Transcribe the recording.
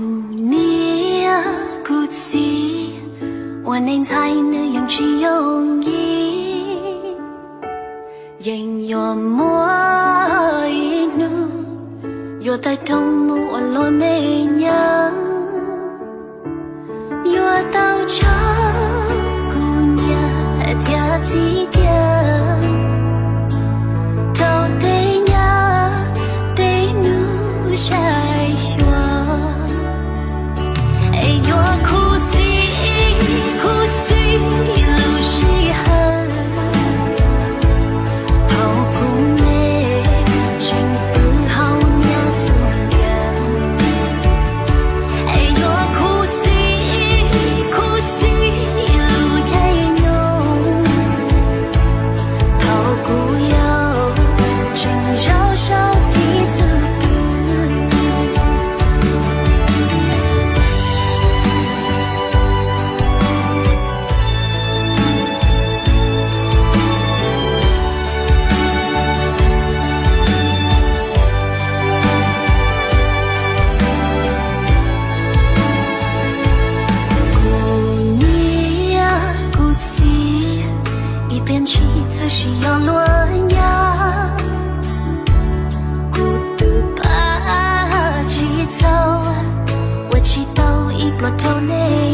Kuv niam kuv txiv ua neej ntxhais nws yeej tsis yooj yim, yeej yuav muaj ib hnub yuav tawg rooj mus ua luag me nyuam. Yuav tau tso kuv niam thiab txiv cia rau tej nyab tej nus saib xyuas. Es yuav khuv xim khuv xim lub sij hawm thaum kuv me tseem pw hauv nyab xub ntiag. Es yuav khuv xim khuv xim lub caij nyoog thaum kuv yau tseem zaum saum txij xub pwg. Kuv niam kuv txiv ib pliag ntshis txawm sim yog luag nyab. Kuv twb pab tsis txaus ua tsis tau ib pluag rau nej